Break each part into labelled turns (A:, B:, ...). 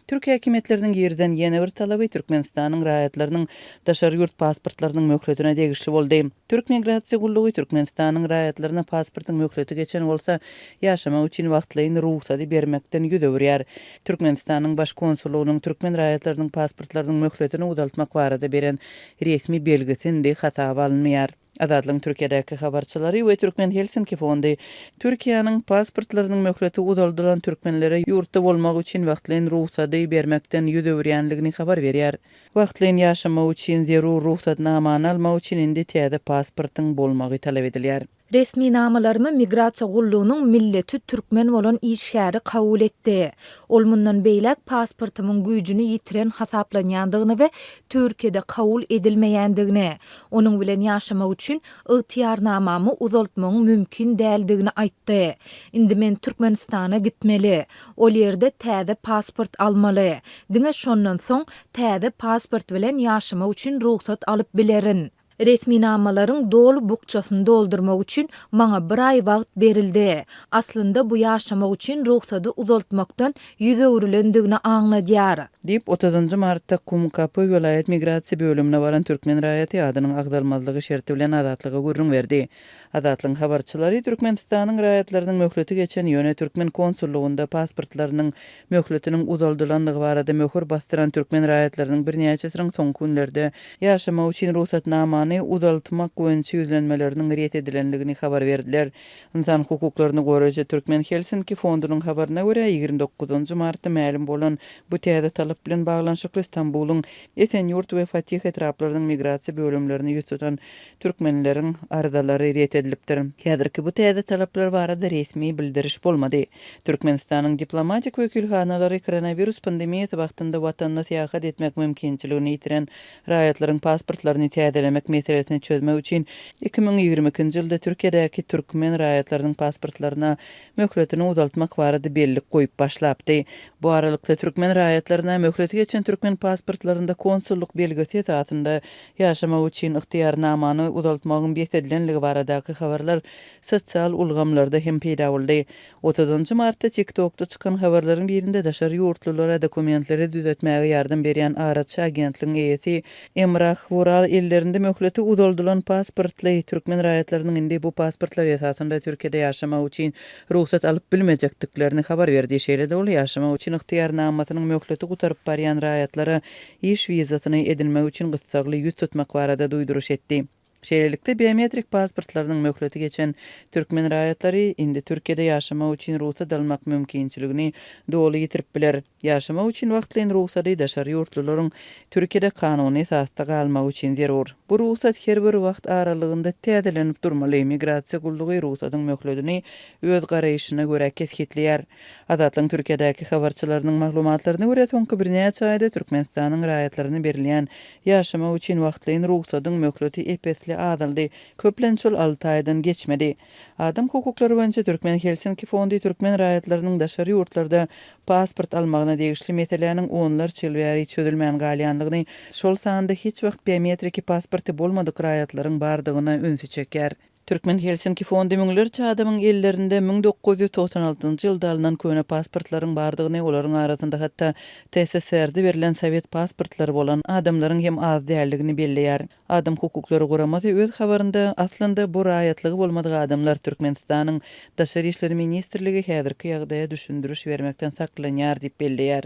A: Türk häkimiýetleriniň girizen ýene bir talaby Türkmenistanyň raýatlarynyň daşary ýurt pasportlarynyň möhletine degişli boldy. Türk migrasiýa gullugy Türkmenistanyň raýatlaryna pasportyň möhleti geçen bolsa, ýaşamak üçin wagtlaýyn rugsady bermekden ýüz öwürýär. Türkmenistanyň Baş konsullygynyň türkmen raýatlarynyň pasportlarynyň möhletini uzaltmak barada beren resmi belgisi indi hasaba alynmaýar. Azatlygyň Türkiýedäki habarçylary we Türkmen Helsinki fondy Türkiýäniň pasportlarynyň möhleti uzaldylan türkmenlere ýurtda bolmak üçin wagtlaýyn rugsady bermekden ýüz öwürýänligini habar berýär. Wagtlaýyn ýaşamak üçin zerur rugsatnamany almak üçin indi täze pasportyň bolmagy talap edilýär.
B: Resminamalarymy migrasiýa gullugynyň milleti türkmen bolan işgäri kabul etdi. Ol mundan beýläk pasportymyň güýjüni ýitiren hasaplanýandygyny we Türkiýede kabul edilmeýändigini, onuň bilen ýaşamak üçin ygtyýarnamamy uzaltmagyň mümkin däldigini aýtdy. Indi men Türkmenistana gitmeli. Ol ýerde täze pasport almaly. Diňe şondan soň täze pasport bilen ýaşamak üçin rugsat alyp bilerin. Resminamalaryň doly bukjasyny doldurmak üçin maňa bir aý wagt berildi. Aslynda bu ýaşamak üçin rugsady uzaltmakdan ýüz öwrülendigini aňladýar.
A: Diýip, otuzynjy martda Kumkapy welaýat migrasiýa bölümine baran türkmen raýaty adynyň agzalmazlygy şerti bilen Azatlyga gürrüň berdi. Azatlygyň habarçylary Türkmenistanyň raýatlarynyň möhleti geçen, ýöne türkmen konsullygynda pasportlarynyň möhletiniň uzaldylandygy barada möhür basdyran türkmen raýatlarynyň birnäçesiniň soňky günlerde ýaşamak üçin rugsatnamany uzaltmak boýunça ýüzlenmeleriniň ret edilendigini habar berdiler. Ynsan hukuklaryny goraýjy Türkmen Helsinki fondunyň habaryna görä, 29 martda mälim bolan bu täze talap bilen baglanyşykly Stambulyň Esenýurt we Fatih etraplarynyň migrasiýa bölümlerine ýüz tutan türkmenleriň arzalary ret edilipdir. Häzirki bu täze talaplar barada resmi bildiriş bolmady. Türkmenistanyň diplomatik wekilhanalary koronawirus pandemiýasy wagtynda watanyna syýahat etmek mümkinçiligini ýitiren raýatlaryň pasportlaryny täzelemek meselesini çözmek üçin 2022-nji ýylda Türkiýedäki türkmen raýatlarynyň pasportlaryna möhletini uzaltmak barada bellik goýup başlapdy. Bu aralykda, türkmen raýatlaryna möhleti geçen türkmen pasportlarynda konsullyk belgisi esasynda ýaşamak üçin ygtyýarnamany uzaltmagyň bes edilenligi baradaky habarlar sosial ulgamlarda hem peýda boldy. Otuzynjy martda TikTokda çykan habarlaryň birinde daşary ýurtlulara dokumentleri düzetmäge ýardam berýän araçy agentligiň eýesi Emrah Wural ellerinde möhleti uzaldylan pasportly türkmen raýatlarynyň indi bu pasportlar esasynda Türkiýede ýaşamak üçin rugsat alyp bilmejekdiklerini habar berdi. Şeýle-de ol ýaşamak üçin ygtyýarnamasynyň möhleti gutaryp barýan raýatlara iş wizasyny edinmek üçin gyssagly ýüz tutmak barada duýduryş etdi. Şeýlelikde, biometrik pasportlarynyň möhleti geçen türkmen raýatlary indi Türkiýede ýaşamak üçin rugsat almak mümkinçiligini doly ýitirip biler. Ýaşamak üçin wagtlaýyn rugsady daşary ýurtlularyň Türkiýede kanuny esasda galmagy üçin zerur. Bu rugsat her bir wagt aralygynda täzelenip durmaly. Migrasiýa gullugy rugsadyň möhledini öz garaýşyna görä kesgitleýär. Azatlygyň Türkiýedäki habarçylarynyň maglumatlaryna görä, soňky birnäçe aýda Türkmenistanyň raýatlaryna berilýän ýaşamak üçin wagtlaýyn rugsadyň möhleti ep-esli azaldy, köplenç ol alty aýdan geçmedi. Adam hukuklary boýunça Türkmen Helsinki fondy türkmen raýatlarynyň daşary ýurtlarda pasport almagyna degişli meseläniň onlarça ýyl bäri çözülmän galýandygyny, şol sanda hiç wagt biometriki pasporty bolmadyk raýatlaryň bardygyna ünsi çekýär. Türkmen Helsinki fondy müňlerçe adamyň ellerinde 1996-njy ýylda alnan köne pasportlaryň bardygyny, olaryň arasynda hatda TSSR-de berlen sowet pasportlary bolan adamlaryň hem az däldigini belleýär. Adam hukuklary guramasy öz habarynda, aslynda bu raýatlygy bolmadyk adamlar Türkmenistanyň Daşary işler ministrligi häzirki ýagdaýa düşündiriş bermekden saklanýar diýip belleýär.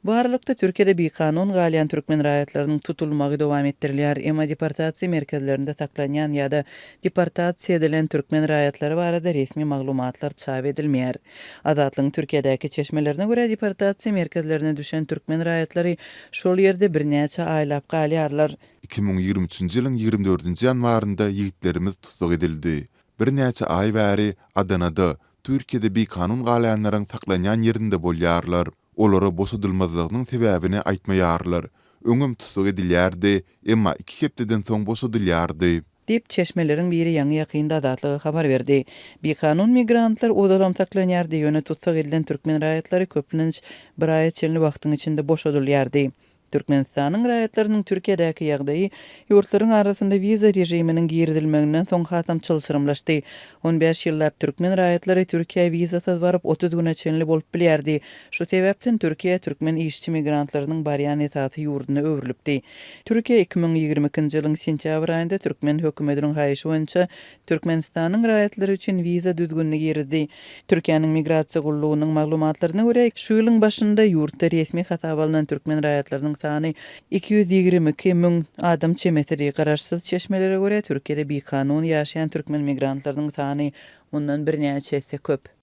A: Bu aralykda, Türkiýede bikanun galýan türkmen raýatlarynyň tutulmagy dowam etdirilýär. Emma deportasiýa merkezlerinde saklanýan ýa-da deportasiýa edilen türkmen raýatlary barada resmi maglumatlar çap edilmeýär. Azatlygyň Türkiýedäki çeşmelerine görä, deportasiýa merkezlerine düşen türkmen raýatlary şol ýerde birnäçe aýlap galýarlar.
C: 2023-nji ýylyň 24-nji ýanwarynda ýigitlerimiz tussag edildi. Birnäçe aý bäri Adanada, Türkiýede bikanun galýanlaryň saklanýan ýerinde bolýarlar. Olara boşadylmazlygynyň sebäbini aýtmaýarlar. Öňem tussag edilýärdi, emma iki hepdeden soň boşadylýardy.
A: Diýip, çeşmeleriň biri ýaňy-ýakynda Azatlyga habar berdi. Bikanun migrantlar ozalam saklanýardy, ýöne tussag edilen türkmen raýatlary köplenç bir aýa çenli wagtyň içinde boşadylýardy. Türkmenistanyň raýatlarynyň Türkiýedäki ýagdaýy ýurtlaryň arasynda wiza režiminiň girizilmeginden soň hasam çylşyrymlaşdy. On bäş ýyllap türkmen raýatlary Türkiýä wizasyz baryp, 30 güne çenli bolup bilýärdi. Şu sebäpden Türkiýe türkmen işçi migrantlarynyň barýan esasy ýurduna öwrülipdi. Türkiýe 2022-nji ýylyň sentýabr aýynda türkmen hökümetiniň haýyşy boýunça Türkmenistanyň raýatlary üçin wiza düzgünini girizdi. Türkiýäniň Migrasiýa gullugynyň maglumatlaryna görä, şu ýylyň başynda ýurtda resmi hasaba alnan türkmen raýatlarynyň sany 222 müň adam çemesidi. Garaşsyz çeşmelere görä, Türkiýede bikanun ýaşaýan türkmen migrantlarynyň sany mundan birnäçe esse köp.